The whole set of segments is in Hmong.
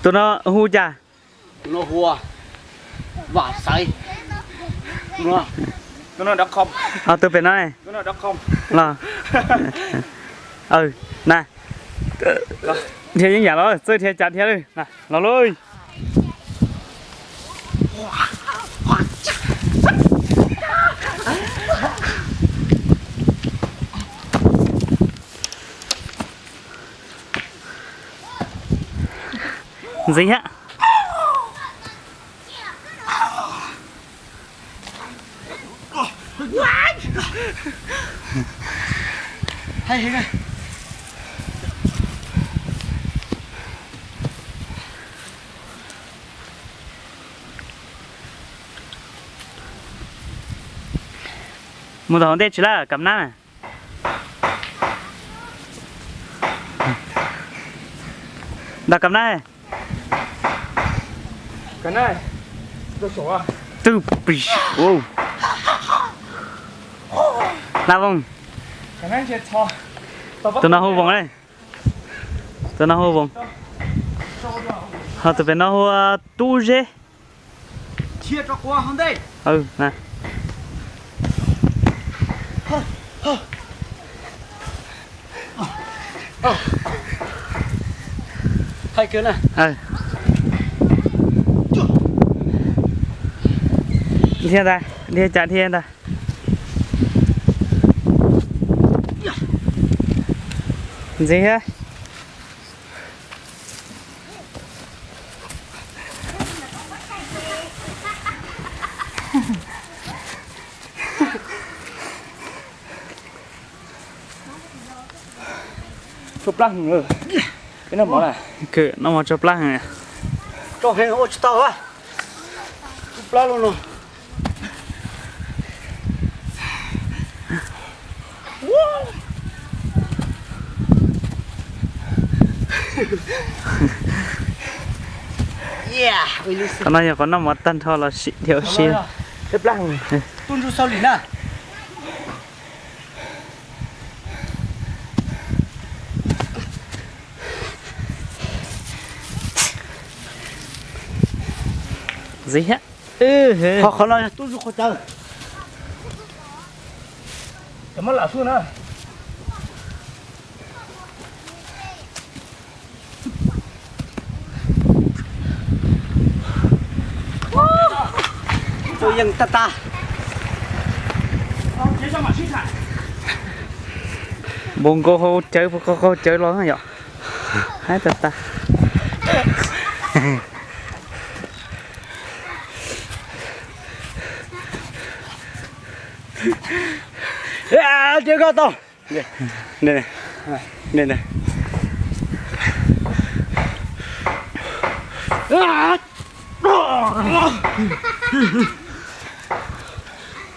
Tus no hu cas? Tus no hu Vam Xaiv. Tus no, tus pem no los. Na, dhia yeeb yam los, txawj dhia cas dhia li. Los lauj. Ntxiv thiab. Mus tom hauv ntej tsis lawm, kam nab. Nta kam nab. Twb, la voos. Tus no hu voos, tus no hu voos. Ho tus pem no hu tub zeb. Dhia ntag, dhia cas dhia ntag. Ntxiv thiab. Tsau plab heev lawm. Peb noj mov lawm. Noj mov tsau plab heev. Tsau heev ua tsis tau a. Tsau plab lawm no. Qhov no yog qhov noj mov tag nrho los sim dhia ua si. Tub ntsuj xau lim na. Ntxiv thiab. Qhov, qhov no tub ntsuj qhov cawv. Cov mab lam xub na. Tus yeej tag tag. Npau nkaus hauv cawv, qaug qaug cawv los yom. Haib tag tag. Cia koj tau.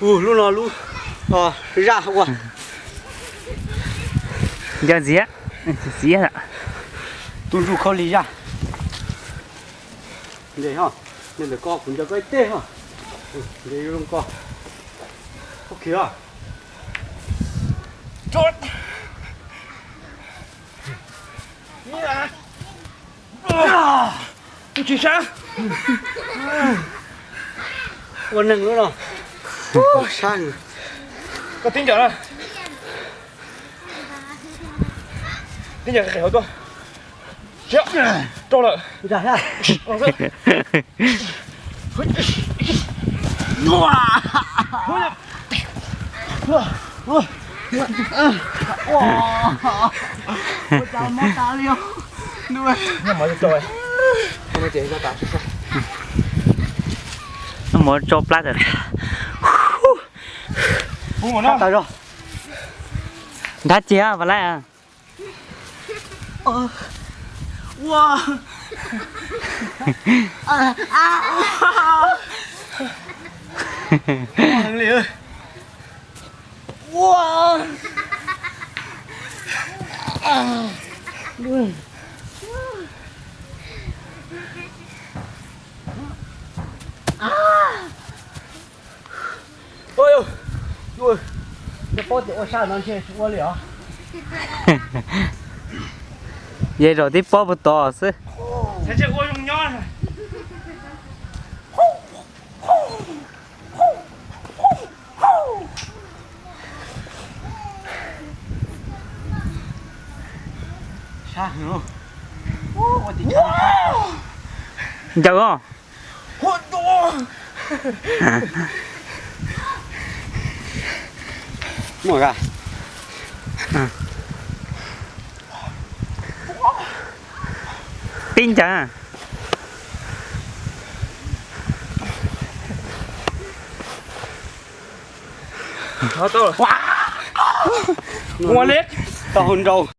Ua lub no lub zaj ua. Nco ntxiv, ntxiv. Tub ntsuj khaub lig zaj. Ntes ho, ntes ntawm ko kuv nco koj ib teg ho. Ntes zoo ko. Khaub khiv os. Tsis sab. Ua neeg lub no. Sab. Koj tib ncaws na. Tib ncaws qis hauv tuaj. Rau lawm. Noj mov tso plab tag. Nrhab ceg Vas Laib. Yog paub tias ua sab no ntshe tsis ua li os. Yog zaum tib pob puag tod xwb. Ua zoo nyob. Ncaws os. Pib ncaws. Ua li tau nrau.